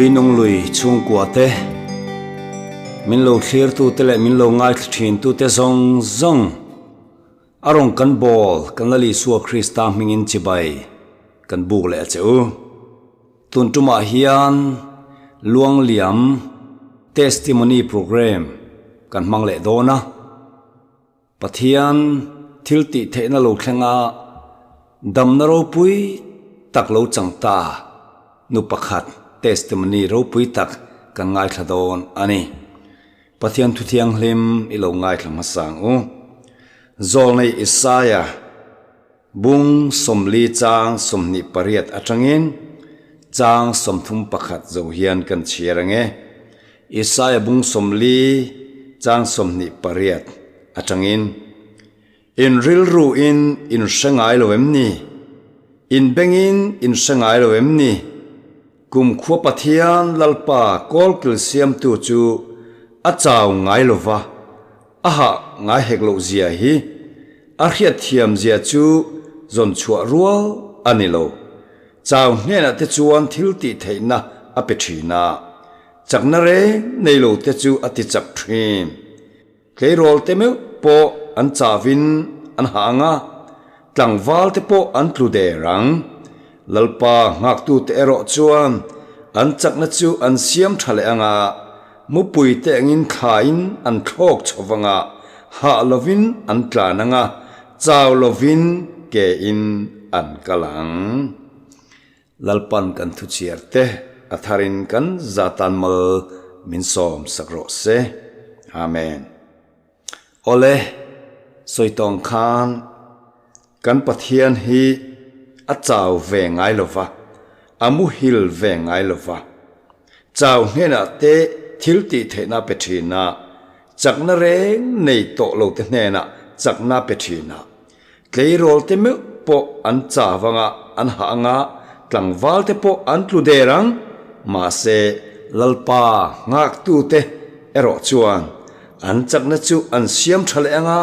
Tuinung lui chhungkua te, min lo thlirtute leh min lo ngaithla thintute zawng zawng a rawn kan bawl kan Lal Isua Krista hmingin chibai kan buk leh a che u. Tun tumah hian Luangliam Testimony Programme kan hmang leh dawn a. Pathian thil tih theihna lo thlenga damna ropui tak lo chang ta nu pakhat testimony ropui tak kan ngaithla dawn a ni. Pathian thu thianghlim i lo ngaithla hmasa ang u. Zawlnei Isaiah bung 40 chang 28 atangin chang 31 zo hian kan chhiar ang e. Isaiah bung 40 chang 28 atangin, In rilru in in hre ngai lo em ni? In bengin in hre ngai lo em ni? Kumkhua Pathian Lalpa kawlkil siamtu chu a chau ngai lo va, a hah ngai hek loh zia hi a hriatthiam zia chu zawn chhuah rual a ni lo. Chau hnenah te chuan thil tih theihna a pe thin a, chakna reng nei lo te chu a ti chak thin. Tleirawl te meuh pawh an chavin an hah ang a, tlangval te pawh an tlu der ang. Lalpa nghaktute erawh chuan an chakna chu an siam tha leh ang a, mupui te angin thlain an thlawk chho vang a, hah lovin an tlan ang a, chau lovin ke in an kal ang. Lalpan kan thuchhiar te a tharin kan zatan mal min sawm sak rawh se. Amen. Awle, sawi tawng khan kan Pathian hi a chau ve ngai lo va, a muhil ve ngai lo va. Chau hnenah te thil tih theihna pe thin a, chakna reng nei tawh lo te hnenah chakna pe thin a. Tleirawl te meuh pawh an chav anga an hah anga, tlangval te pawh an tlu der ang, mahse Lalpa nghaktute erawh chuan an chakna chu an siam tha leh anga,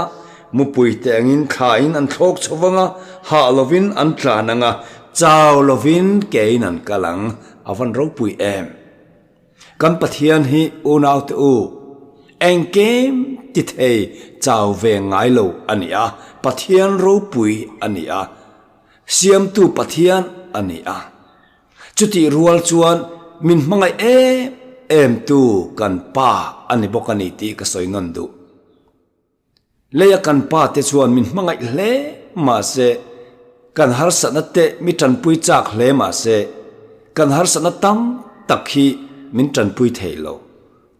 mupui te angin thlain an thlawk chho anga, hah lovin an tlan anga, chau lovin kein an kal ang, a van ropui em. Kan Pathian hi unaute u, engkim ti thei chau ve ngai lo a ni a, Pathian ropui a ni a, Siamtu Pathian a ni a. Chutih rual chuan min hmangaih em em tu kan Pa a ni bawk a ni tih ka sawi nawn duh. Leia kan pa te chuan min hmangaih hle mahse, kan harsatna te mi tanpui chak hle mahse, kan harsatna tam tak hi min tanpui thei lo.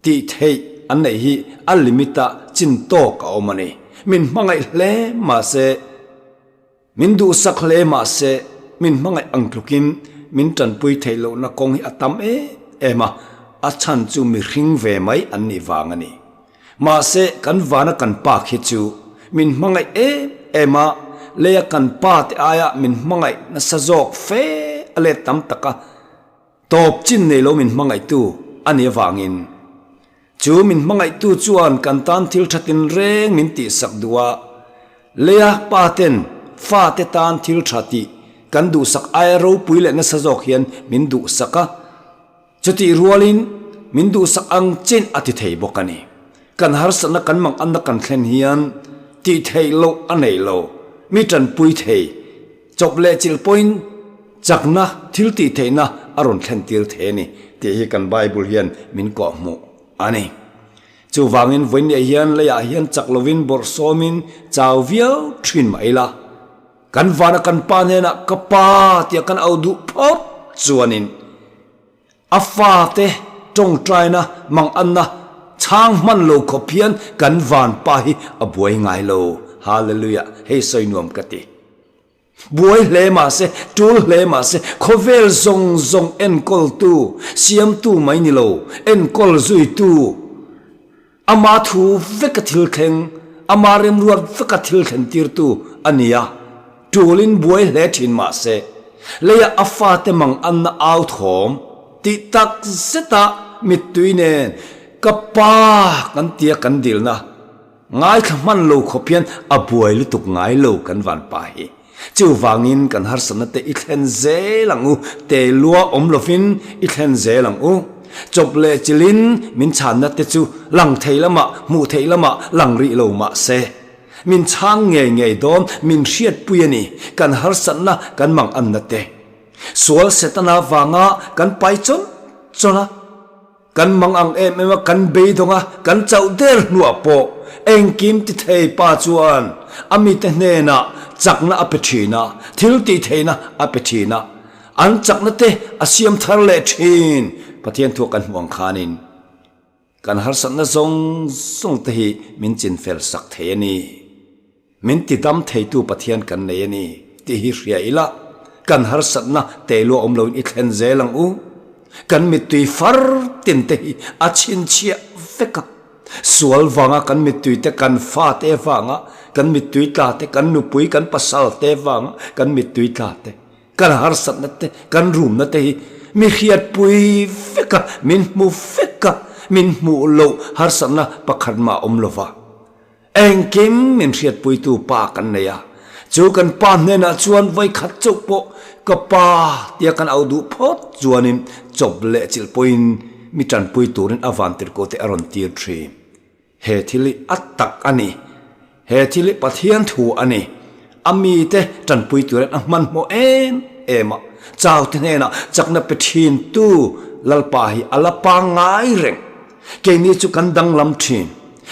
Tih theih an neih hi a limit ah chin tawk a awm a ni. Min hmangaih hle mahse, min duhsak hle mahse, min hmangaih ang tlukin min tanpui theih lohna kawng hi a tam em em a, a chhan chu mihring ve mai an nih vang a ni. Mahse, kan vana kan pa khi chu min hmangaih em em a, leia kan pa te aia min hmangaih nasa zawk fe a let tam tak a, tawp chin nei lo min hmangaihtu a nih avangin chu min hmangaihtu chuan kan tan thil tha tinreng min tihsak duh a, leia pa ten fa te tan thil tha tih kan duhsak aia ropui leh nasa zawk hian min duhsak a. Chutih rualin min duhsak ang chin a ti thei bawk a ni. Kan harsatna kan mang anna kan thlen hian tih theih loh a nei lo. Mi tanpui thei, chawp leh chilh pawhin chakna, thil tih theihna a rawn thlen tir thei a ni tih hi kan Bible hian min kawhhmuh a ni. Chuvangin vawiinniah hian leiah hian chak lovin bawrhsawmin chau viau thin mah ila, Kan vana kan pa hnenah ka pa tia kan au duh phawt chuanin a fate tawngtaina manganna chhang hman lo khawp hian kan van pa hi a buai ngai lo. Hallelujah! Hei sawi nuam ka ti. Buai hle mahse, tul hle mahse, khawvel zawng zawng enkawltu, siamtu mai ni lo, enkawl zuitu, Ama thu veka thil thleng, ama remruat veka thil thlen tirtu a ni a, tulin buai hle thin mah se, leiah a fate mang anna au thawm tih tak zeta mittui nen ka pa kan tia kan dilna ngaithla hman lo khawp hian a buai lutuk ngai lo kan van pa hi. Chuvangin kan harsatna te i thlen zel ang u, te lua awm lovin i thlen zel ang u. Chawp leh chilhin min chhanna te chu lang thei lamah, hmuh theih lamah lang rih lo mah se. Min chhang ngei ngei dawn, min hriatpui a ni, kan harsatna kan manganna te. Sual Setana vanga kan pai chawn chawn a. Kan mang ang em em a, kan beidawng a, kan chauh der hnuah pawh engkim ti thei pa chuan a mite hnenah chakna a pe thin a, thil tih theihna a pe thin a, an chakna te a siam thar leh thin. Pathian thuah kan hmuh ang khanin kan harsatna zawng zawng te hi min chinfel sak thei a ni. Min ti dam theitu Pathian kan nei a ni tih hi hria ila, kan harsatna teilua awm loin i thlen zel ang u. Kan mittui far tin te hi a chhinchhiah vek a. Sual vanga kan mittui te, kan fate vanga kan mittui tla te, kan nupui, kan pasal te vanga kan mittui tla te, kan harsatna te, kan rumna te hi mi hriatpui vek a, min hmu vek a, min hmuh loh harsatna pakhat mah awm lova. Engkim min hriatpuitu pa kan nei a, chu kan pa hnenah chuan vawikhat chauh pawh ka pa tia kan au duh phawt chuanin chawp leh chilh pawhin mi tanpui turin a vantirhkoh te a rawn tir thin. He thil hi a tak a ni. He thil hi Pathian thu a ni. A mite tanpui turin a hmanhmawh em em a, chaute hnenah chakna pe thintu Lalpa hi a la pangngai reng. Keini chu kan danglam thin.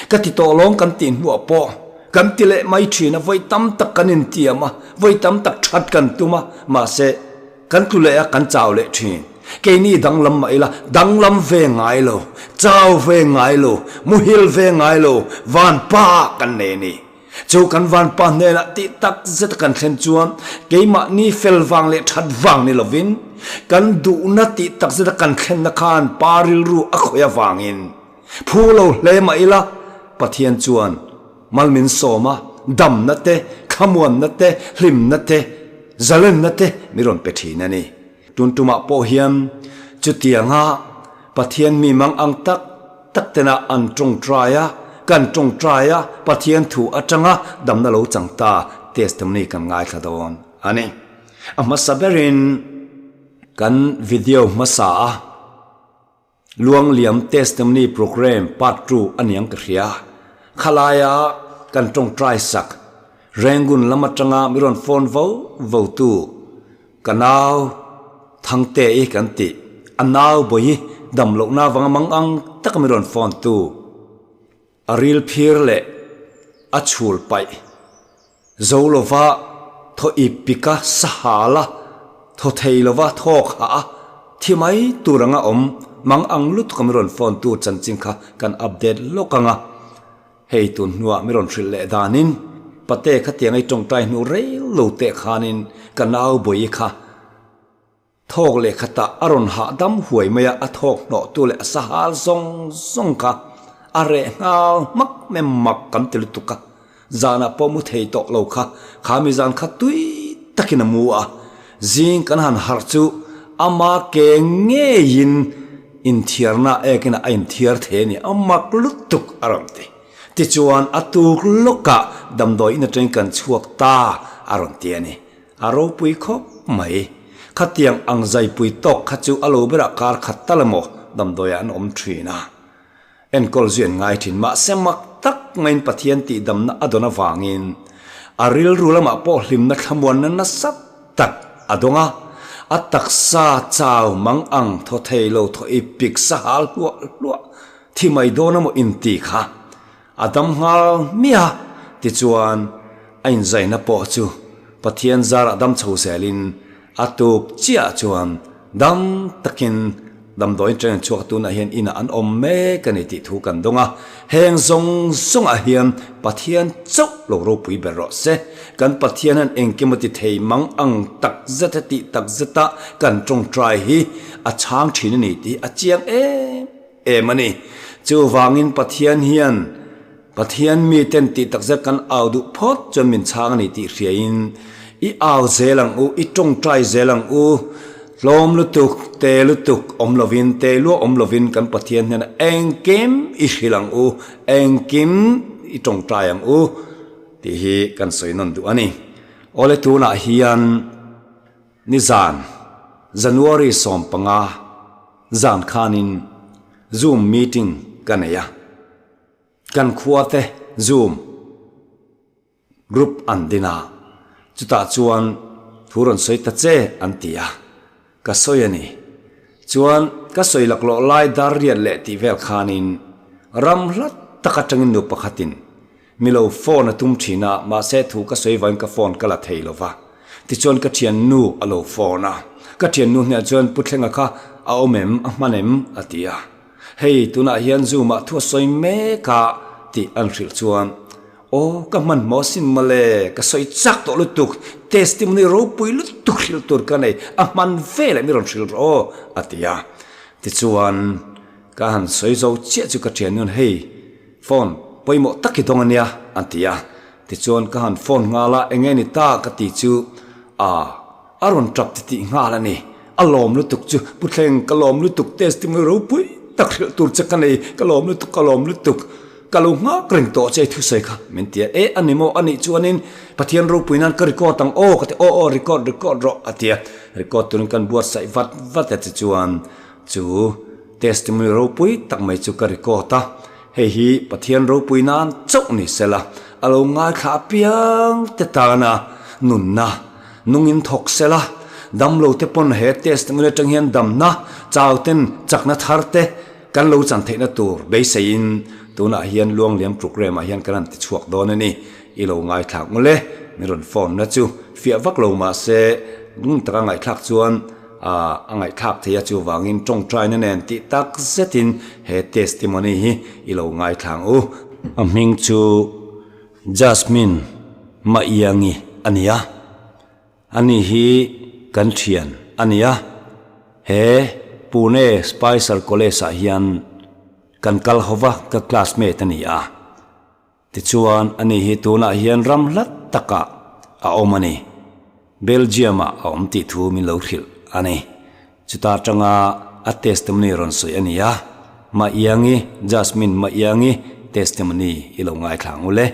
Ka ti tawh lawng kan tih hnuah pawh kan ti leh mai thin a, vawi tam tak kan intiam a, vawi tam tak that kan tum a, mahse kan tlu leh a, kan chau leh thin. Keini danglam mah ila, danglam ve ngai lo, chau ve ngai lo, muhil ve ngai lo, vanpa kan nei a ni. Chu kan vanpa hnenah tih tak zeta kan thlen chuan keimahni fel vang leh that vang ni lovin kan duhna tih tak zeta kan thlenna khan pa rilru a khawih avangin phu lo hle mah ila Pathian chuan mal min sawm a, damna te, thlamuanna te, hlimna te, zalenna te mi rawn pe thin a ni. Tun tumah pawh hian chutianga Pathian mi mang ang tak tak tena an tawngtai a, kan tawngtai a, Pathian thu atanga damna lo chang ta testimony kan ngaithla dawn a ni. A hmasa berin kan video hmasa a Luangliam Testimony Programme Part 2 a niang ka hria. Khalaia kan tawngtai sak Rangoon lam atanga mi rawn phone vo vo tu Ka nau Thangte i kan tih, a nau bawi dam lohna vanga mang ang taka mi rawn phone tu, a ril phir leh a chhul paih zo lova thaw ip pika sahal a, thaw thei lova thawk hah a, thi mai tur anga awm mang ang lutuk a mi rawn phone tu chanchin kha kan update lawk ang a. Hei tun hnuah mi rawn hrilh leh danin pate khatiang ei tawngtai hnu rei lo teh khanin ka nau bawi kha thawk leh khatah a rawn hahdam huai mai a, a thawk hnawhtu leh a sahal zawng zawng kha a reh nghal hmak mai mak kan ti lutuk a, zanah pawh mu thei tawh lo kha kha mi zan kha tui takin a mu a, zing kan han harh chu ama ke ngeiin Inthiarna ekin a inthiar thei a ni, a mak lutuk a rawn ti. Tichuan a tuk lawkah damdawi in atangin kan chhuak ta a rawn ti a ni. A ropui khawp mai. Khatiang ang zaipui tawk kha chu a lo berah kar khat tal emaw damdawiah an awm thin a. Enkawl zui an ngai thin. Mahse mak tak maiin Pathian tihdamna a dawn avangin a rilru lamah pawh hlimna thlamuanna nasa tak a dawng a, a taksa chau mang ang thaw thei lo thaw i pik sahal hluah hluah thi mai dawn emaw inti kha a dam nghal hmiah a, tichuan a inzaina pawh chu Pathian zarah dam chho zelin A tuk chiah chuan dam takin damdawiin train chhuak tunah hian inah an awm mek a ni tih thu kan dawng a. Heng zawng zawngah hian Pathian chauh lo ropui ber rawh se. Kan Pathian hian engkim a ti thei mang ang tak zet a tih tak zeta kan tawngtai hi a chhang thin a ni tih a chiang em em a ni. Chuvangin Pathian hian Pathian miten tih takzet kan au duh phawt chuan min chhang a ni tih hriain i au zel ang u, i tawngtai zel ang u. Tlawm lutuk, te lutuk awm lovin, te luah awm lovin kan Pathian hnenah engkim i hrilh ang u, engkim i tawngtai ang u tih hi kan sawi nawn duh a ni. Awle tunah hian nizan January 15 zan khanin Zoom meeting ka nei a, kan khuate Zoom Group an din a, chutah chuan thu rawn sawi ta che an ti a, ka sawi a ni. Chuan ka sawi laklawh lai dar riat leh tih vel khanin ram hla tak atangin nu pakhatin mi lo phone a tum thin a, mahse thu ka sawi vangin ka phone ka la thei lo va. Tichuan ka thiannu a lo phone a, ka thiannu hnenah chuan Pu Thlenga kha a awm em, a hman em? a ti a. Hei tunah hian Zoom ah thu a sawi mek a tih an hrilh chuan Aw, ka hmanhmawh asin mawle, ka sawi chak tawh lutuk, testimony ropui lutuk hrilh tur ka nei, a hman veleh mi rawn hrilh rawh aw, a ti a. Tichuan, ka han sawi zo chiah chu ka thian nun, hei, phone pawimawh tak hi dawng a nia, a ti a. Tichuan, ka han phone nghal a, eng nge ni ta ka ti chu, a, a rawn tap titih nghal a ni. A lawm lutuk chu, Pu Thleng, ka lawm lutuk, testimony ropui tak hrilh tur che ka nei, ka lawm lutuk, ka lawm lutuk. Ka lo nghak reng tawh che thusawi kha min ti a, e a ni maw a nih chuanin Pathian ropui nan ka record ang aw ka ti aw aw record record rawh a ti a, record turin kan buatsaih vat vat a tichuan chu testimony ropui tak mai chu ka record a, hei hi Pathian ropui nan chauh ni sela a lo ngaithla apiang te tana nunna nungin thawk sela damlo te pawn he testimony atang hian damna chau ten chakna thar te Kan lo chan theihna tur beiseiin tunah hian Luangliam programme ah hian kan han ti chhuak dawn a ni. I lo ngaithlak ngawlh e, min rawn phone na chu fiah vak lo mahse ngun taka ngaihthlak chuan a ngaihthlak thei a, chuvangin tawngtaina nen tih tak zetin he testimony hi i lo ngaithla ang u. A hming chu Jasmine Maiangi a ni a. Ani hi kan thian a ni a, he Pune Spicer College ah hian kan kal ho va, ka classmate a ni a. Tichuan ani hi tunah hian ram hlat takah a awm a ni, Belgium ah a awm tih thu min lo hrilh a ni. Chuta atanga a testimony rawn sawi a ni a, Maiangi, Jasmine Maiangi testimony i lo ngaithla ang u le.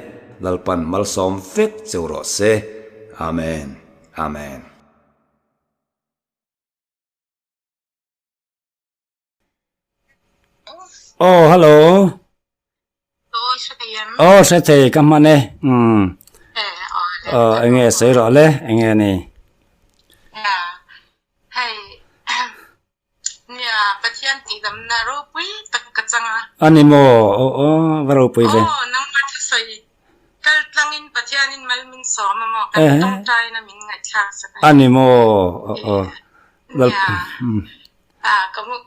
Lalpan malsawm vek cheu rawh se. Amen. Amen. Aw hello. Aw hre thei ka hman e. Umm. Aw enge sawi rawh le enge ni. A ni maw aw aw va ropui ve. A ni maw aw aw.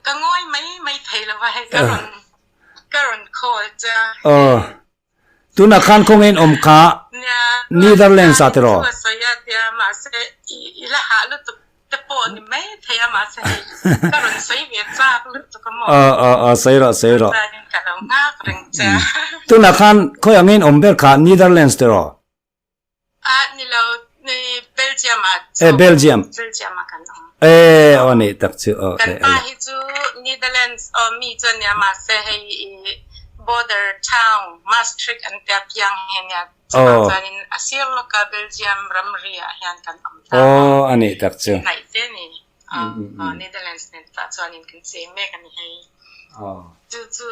Ka ngawi mai mai thei lo va hei ka rawn ka rawn call che. Aw. Tunah khan khawnge in awm kha Netherlands ah tiraw? Nia sawi a tia mahse i la hah lutuk te pawh ni mai thei a mahse hei ka rawn sawi ve chak lutuk a maw. Aw aw aw sawi rawh sawi rawh. Chuanin ka lo nghak reng che. Tunah khan khawi angin awm ber kha Netherlands tiraw? Ah ni lo ni Belgium ah Eh Belgium. Belgium ah kan awm. Eh aw nih tak chu aw. Kan pa hi chu Netherlands aw mi chu ania mahse hei i border town Maastricht an tia piang hi ania. Chuvang chuanin a sir lawka Belgium ramri ah hian kan awm ta. Aw anih tak chu. Hnaih te ni. Aw Netherlands nen tah chuanin kan cheng mek ani hei. Chu chu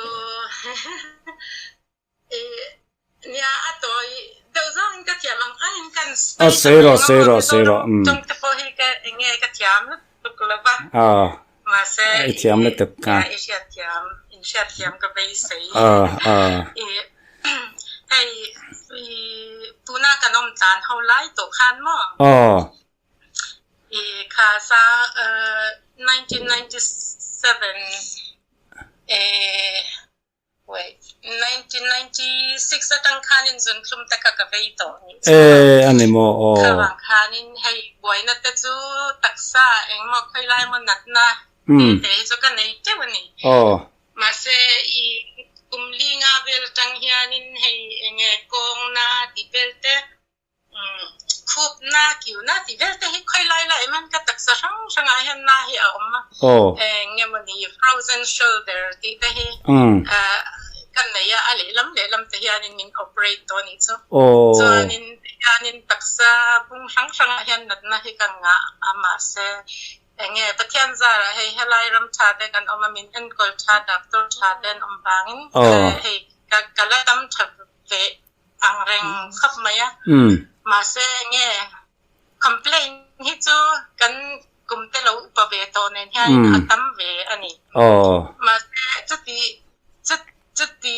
Nia a tawi deuh zawng in ka thiam ang ang in kan A sawi rawh sawi rawh sawi rawh um. Tawng te pawh hi ka enge ka thiam lutuk lo va. Aw. Mahse I thiam lutuk ka. I hriat thiam in hriat thiam ka beisei. Aw aw. I hei i tuna kan awm tlan ho lai tawh khan maw? Aw. I kha sa 1997 eh Wait, 1996 atang khanin zunthlum te kha ka vei tawh nih chu. Eh, a ni maw aw. Kha vang khanin hei buaina te chu taksa engmaw khawilai maw natna te hi chu ka nei teuh a ni. Aw. Mahse i kum li nga vel atang hianin hei enge kawngna tih vel te Khupna, kiuna tih vel te hi khawi lai lai em hian ka taksa hrang hrangah hian na hi a awm a. Eng nge maw ni frozen shoulder tih te hi ka ka nei a, a lehlam lehlam te hianin min operate tawh a nih chu. Chuanin hianin taksa bung hrang hrangah hian natna hi ka ngah a mahse enge Pathian zarah hei helai ram tha te kan awm a min enkawl tha doctor tha te an awm vangin hei ka la dam tha ve ang reng khawp mai a. Mahse enge Complaint hi chu kan kum te lo upa ve tawh nen hian a tam ve a ni. Mahse chuti chuti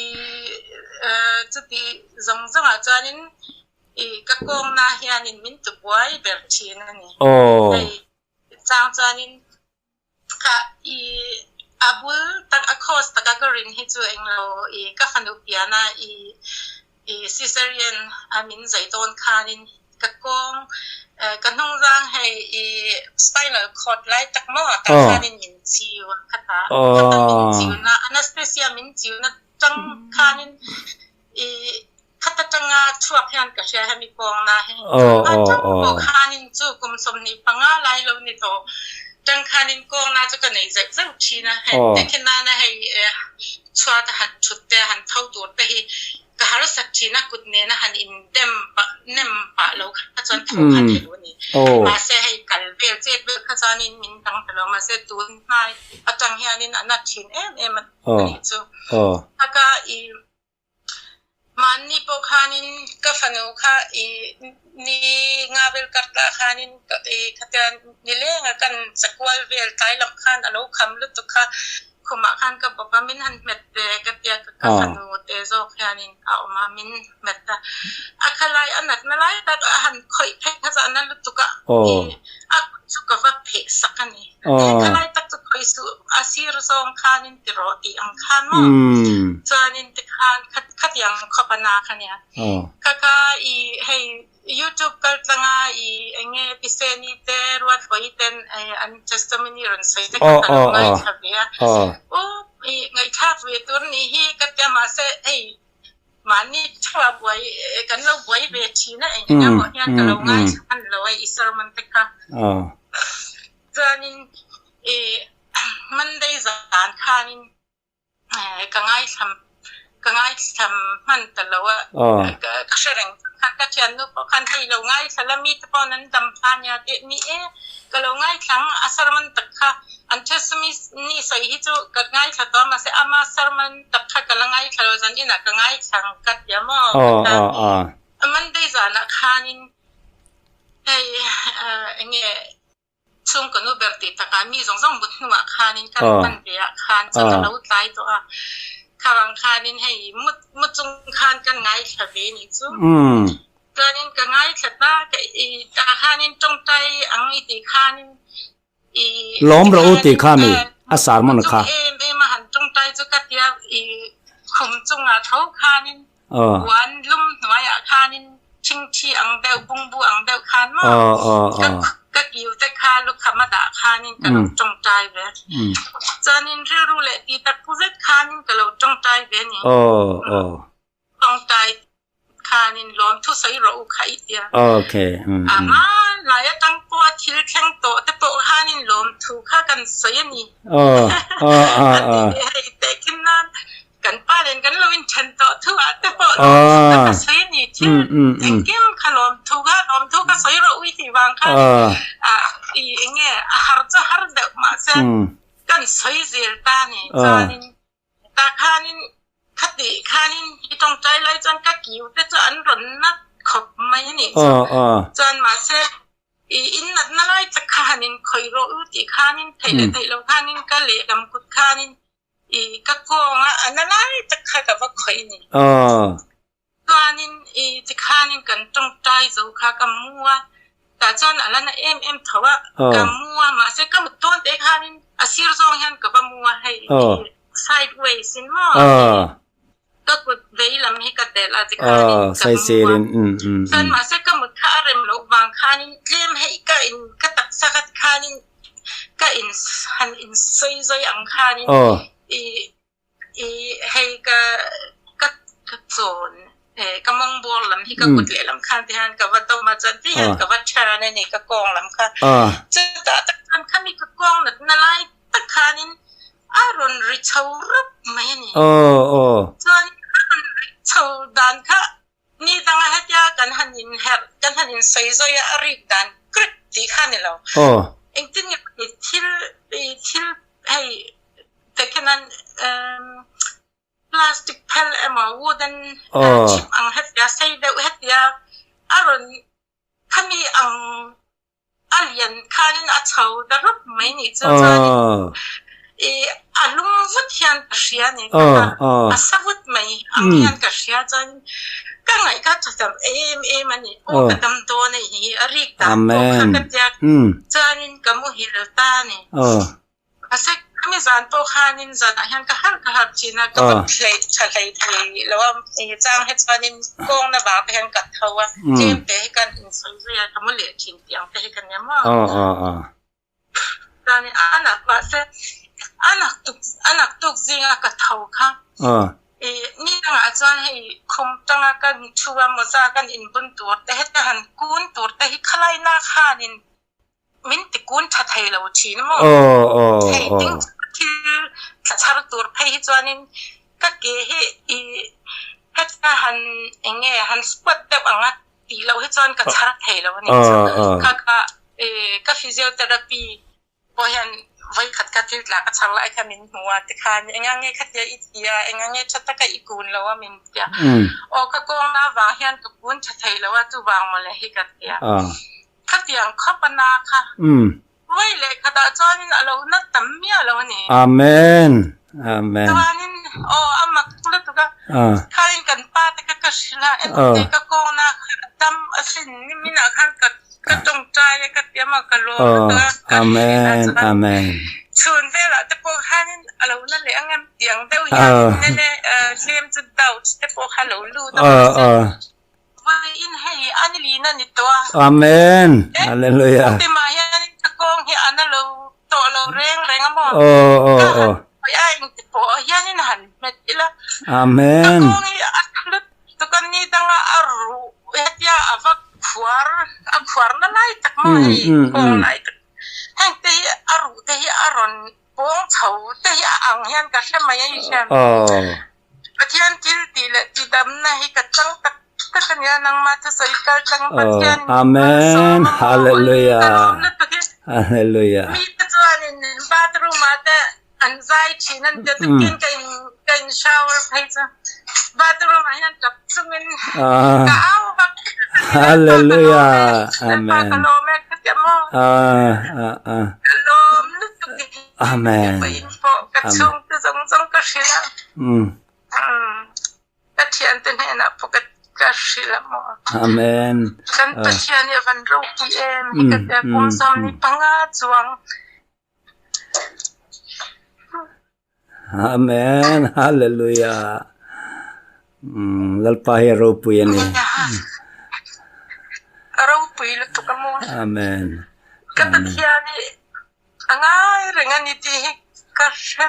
chuti zawng zawngah chuanin i ka kawngna hianin min tubuai ber thin a ni. Hei chang chuanin Kha i a bul tak a cause taka ka rin hi chu englo i ka fanu piana i i cesarean a min zai dawn khanin ka kawng ka hnungzang hei i spinal cord lai tak maw tah khanin min chiu a khata khata min chiu na anaesthesia min chiu na tang khanin I khat atanga chhuak hian ka hria hemi kawngna hi atang pawh khanin chu kum 25 lai lo ni tawh tang khanin kawngna chu ka nei zeuh zeuh thin a hei tekhin nana hei chhuat a han thut te han tho tur te hi ka harsat thin a kut nena han in dem pah nem pah lo kha chuan tho kha thei lo a ni mahse hei kal vel chet vel kha chuanin min dang ta lo mahse tun hnai atang hianin a na thin em em a nih chu taka i Mahni pawh khanin ka fanu kha i ni nga vel kar tah khanin i khatia nilenga kan chakual vel tlai lam khan a lo kham lutuk kha khumah khan ka bawk a, min han hmet ve ka tia ka fanu te zawk hianin a awm a, min hmet a. A khalai a natna lai tak a han khawih phei kha chu a na lutuk a, i a kut chu ka va pheh sak a ni. Khalai tak chu khawih suh a sir zawng khanin ti rawh tih ang khan maw chuanin tikhan khatiang khawp a na kha nia. Kha kha i hei YouTube kal tlanga i enge Piseni te Ruatbawi ten an testimony rawn sawi te kha ka lo ngaithla ve a. U i ngaihthlak ve tur nih hi ka tia mahse hei mahni theuha buai kan lo buai ve thin a eng eng emaw hian ka lo ngaithla hman lo a i sermon te kha. Chuanin i Monday zan khanin ka ngaithla ka ngaithla hman ta lo a ka hre reng khan ka thiannu pawh khan hei lo ngaithla la mite pawh an dam pha nia tih ni e ka lo ngaithla ang a sermon tak kha an testimony sawi hi chu ka ngaithla tawh a mahse ama sermon tak kha ka la ngaithla lo zan inah ka ngaithla ang ka ti a maw Monday zanah khanin hei enge Chhungkaw nu ber tih takah mi zawng zawng mut hnuah khanin kan hman ve ah khan chuan a lo tlai tawh a, khavang khanin hei mut mut chung khan kan ngaithla ve nih chu. Chuanin ka ngaithla ta ka i tah khanin tawngtai ang i tih khanin i Lawm rawh u tih kha mi a sermon kha. Em em a han tawngtai chu ka tia i khum chungah tho khanin Puan lum hnuaiah khanin thingthi ang deuh, bungbu ang deuh khan maw ka kiu te kha lukham a dah khanin ka lo tawngtai ve. Chuanin rilru leh ti tak pu zet khanin ka lo tawngtai ve ni. Tawngtai khanin lawmthu sawi rawh u kha i tia. A hmanlai atang pawha thil thleng tawh te pawh khanin lawmthu kha kan sawi a ni. A ti leh hei tehkhin nan Kan pa nen kan lo inthen tawh thu ah te pawh lawmthu kha ka sawi a ni thil engkim kha lawmthu kha lawmthu ka sawi rawh ui tih vang khan i enge a har chu har deuh mahse kan sawi zel ta a ni chuanin tah khanin khatih khanin i tawngtai lai chuan ka kiu te chu an rawn na khawp mai a nih chu chuan mahse i in natna lai tak kha han inkhawih rawh u tih khanin theih leh theih lo khanin ka lehlam kut khanin I ka kawnga a na lai tak kha ka va khawih ni. Chuanin i tikhanin kan tawngtai zo kha ka mu a, tah chuan a la na em em tho a, ka mu a, mahse ka mut dawn teh khanin a sir zawng hian ka va mu a, hei i sideways in maw ka kut vei lam hi ka delh a tikhanin ka mu a, chuan mahse ka mut kha a rem loh vang khanin tlem hei ka in ka taksa kha tikhanin ka in han in sawi zawi ang khanin i i hei ka ka ka chawn ka mawng bawr lam hi ka kut lehlam khan te hian ka va dawm a chuan ti hian ka va turn a ni ka kawng lam kha chutah tak chuan khami ka kawng natna lai tak khanin a rawn ri chho rup mai a ni chuan. chho dan kha ni danga hetia kan han in herh kan han in sawi zawi a a rik dan krik tih kha a ni lo. Engtin nge thil thil hei tekhian plastic phel emaw wooden chip ang hetia sei deuh hetia a rawn khami ang a lian khanin a chho ta rup mai nih chu chuanin i a lung vut hian ka hria ni a sa vut mai ang hian ka hria chuanin ka ngaih kha tha tam em em a ni aw ka dam dawn a hi a rik dan pawh kha ka tia chuanin ka muhil ta a ni. Mahse khami zan pawh khanin zanah hian ka harh ka harh thin a, ka va hlei tha hlei thei lo a, eng chang hi chuanin kawngna vang te hian ka tho a, tlem te hi kan insawi zui a, ka mu leh thin tih ang te hi ka nia maw. Chuanin a nak mahse a nak tuk a nak tuk zinga ka tho kha i ni dangah chuan hei khum tanga kan thu a mawza kan inbun tur te heta han kun tur te hi khalai na khanin Min ti kun tha thei lo thin maw? Thei ding thil thla chhar tur phei hi chuanin ka ke hi i heta han eng nge han squat deuh ang a tih loh hi chuan ka chhar thei lo a ni chu. Kha kha ka physiotherapy pawh hian vawikhat kha thil tla ka chhar lai kha min hmu a tikhan eng ang nge khatia i ti a eng ang nge tha taka i kun lo a min ti a. Aw ka kawngna avang hian ka kun tha thei lo a chuvang mawle hi ka ti a. Khatiang khawp a na kha. Vawi leh khatah chuanin a lo na tam miah lo a ni. Amen. Amen. Chuanin aw a mak lutuk a. Khanin kan pa te kha ka hrilh a, engte ka kawngna kha a dam a sin niminah khan ka ka tawngtai a ka ti a maw ka lawm lutuk a ka hrilh a chuan Amen. Chhun velah te pawh khanin a lo na leh ang em tiang deuh hian nene hlem chu doubt te pawh kha a lo lut a mahse Vawiin hei a ni lin a ni tawh a. Amen. Hallelujah. Ti mah hian ka kawng hi a na lo tawh lo reng reng a maw. Aw aw aw. Ka han a engti pawh hianin han hmet ila. Amen. Ka kawng hi a hlut tuk a ni danga a ruh hetia a va khuar a khuar na lai tak maw hei kawng lai tak heng te hi a ruh te hi a rawn pawng chho te hi a ang hian ka hre mai a i hriat. Pathian thil tih leh tidamna hi ka chang tak tak a nia, nangmah thusawi kal tlang Pathian Amen malsawm a maw Hallelujah ka lawm lutuk hi. Hallelujah Mite chuanin bathroom ah te an zai thin an tia tukin ka in ka in shower phei chu bathroom ah hian tap chungin ka au vak Hallelujah Lalpa Amen ka lawm e ka tia maw ka lawm lutuk hi. Amen. Vawiin pawh ka chhungte zawng zawng ka hrilh a. Ka thiante hnenah pawh ka ka hrilh a maw. Amen. Kan Pathian hi a van ropui em hi ka tia kum 15 chuang. Amen. Hallelujah. Lalpa hi a ropui a ni. A ropui lutuk a maw. Amen. Ka Pathian hi A ngai reng a ni tih hi ka hre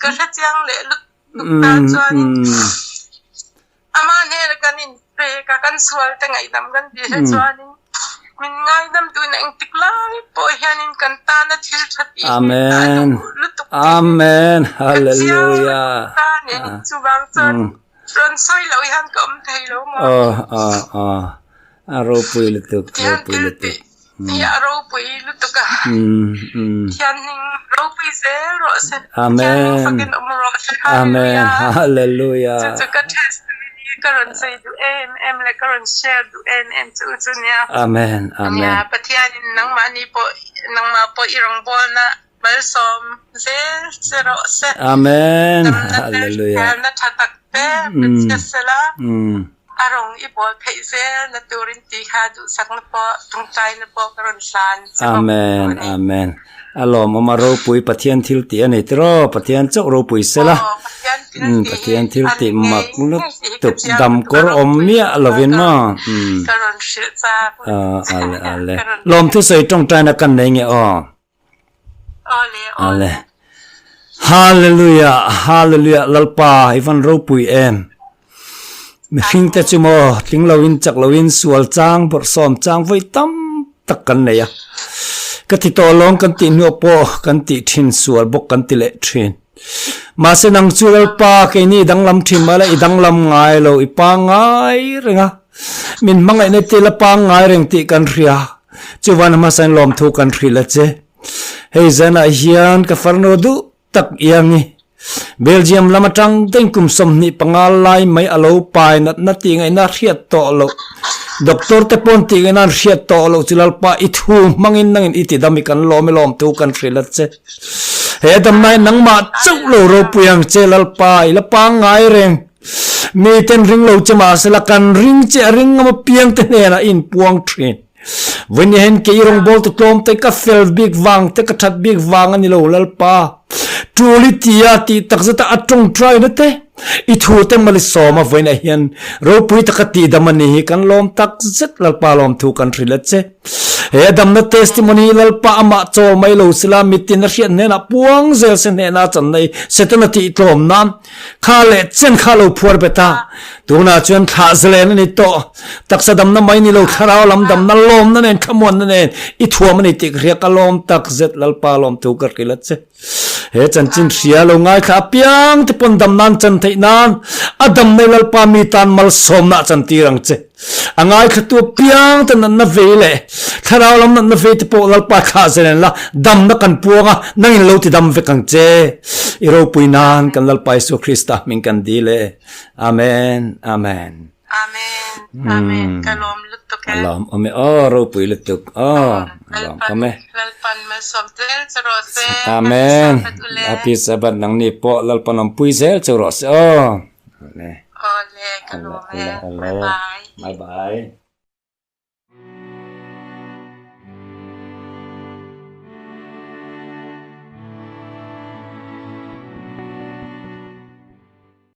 ka hre chiang leh lutuk ta chuanin amah hnena kan inpek a, kan sual te ngaihdam kan tih hi chuanin min ngaidam tuin engtik lai pawh hianin kan tana thil tha tih hi a duh lutuk tih hi ka chiang lutuk ta a ni. Chuvang chuan rawn sawi loh hian ka awm thei lo maw? A ropui lutuk, ropui lutuk. Hi a ropui lutuk a. Thian hning ropui zel rawh se. Amen. Thian hning fakin awm rawh se. Amen. Hallelujah. Chu chu ka testimony ka rawn sawi duh em em leh ka rawn share duh em em chu chu nia. Amen. Amen. Nia Pathianin nangmahni pawh nangmah pawh i rawngbawlna malsawm zel che rawh se. Amen. Damna te Hallelujah. hriselna tha tak te pe che sela. A rawng i bawl theih zel na turin tih kha duhsakna pawh tawngtaina pawh ka rawn hlan che bawk Amen a ni. Amen A lawmawm a ropui Pathian thil tih a ni tiraw Pathian chauh ropui sela Aw Pathian thil umm tih hi Pathian thil a ni tih ngei mak ngei lutuk tih hi ka chiang dam lutuk a kawr awm ropui miah lovin ka maw umm ka rawn hrilh chak aw ale ale ka rawn Lawmthu sawi tawngtaina kan nei nge aw. Awle awle. Hallelujah Hallelujah Lalpa i van ropui em. Mihring te chu maw tling loin chak loin sual chang bawrhsawm chang vawi tam tak kan nei a. Ka ti tawh lawng kan tih hnuah pawh kan tih thin sual bawk kan ti leh thin. Mahse nang chu Lalpa keini i danglam thin mai la, i danglam ngai lo, i pangngai reng a. Min hmangaihna te la pangngai reng tih kan hria. Chuvan hmasain lawmthu kan hrilh a che. Hei zanah hian ka farnu duh tak iang i. Belgium lam atang daih kum 25 lai mai a lo pai natna tih ngaihna hriat tawh loh. Doctor te pawn tih ngaihna an hriat tawh loh chu Lalpa i thu hmangin nangin i tidam i kan lawm i lawmthu kan hrilh a che. He damna hi nangmah chauh lo ropui ang che Lalpa i la pangngai reng. Mi ten ring lo che mahsela kan ring che a ring ngam apiang te hnenah i inpuang thin. Vawiin hian kei rawngbawltu tlawm te ka fel bik vang te ka that bik vang a ni lo Lalpa. Tul i ti a tih takzet a a tawngtai na te i thu te mali sawm a vawiinah hian ropui taka tihdam a ni hi kan lawm takzet Lalpa lawmthu kan hrilh a che. He a damna testimony hi Lalpa amah chawl mai lo sila mitin a hriat hnenah puang zel se hnehna a chan nei Setana tihtlawm nan Kha leh chen kha lo phuar bet a, tunah chuan thlah zalen a ni tawh. Taksa damna mai ni lo, thlarau lam damna, lawmna nen, thlamuanna nen i thuam a ni tih ka hria, ka lawm tak zet Lalpa lawmthu ka hrilh a che. He chanchin hria lo ngaithla apiang te pawn dam nan chan theih nan a damna i Lalpa mi tan malsawmna a chantir ang che. A ngaithlatu apiang te natna vei leh thlarau lam natna vei te pawh Lalpa thlah zel la, damna kan puang a, nangin lo ti dam vek ang che. I ropui nan kan Lalpa Isua Krista hming kan dil e. Amen. Amen. Amen. Amen. Ka lawm lutuk e. A lawm awm e. Aw ropui lutuk. Aw a lawm awm e. Lalpan malsawm zel che rawh se. Amen. Happy Sabbath nangni pawh Lalpan awmpui zel che rawh se aw. Awle ka lawm e. Bye bye. Bye bye.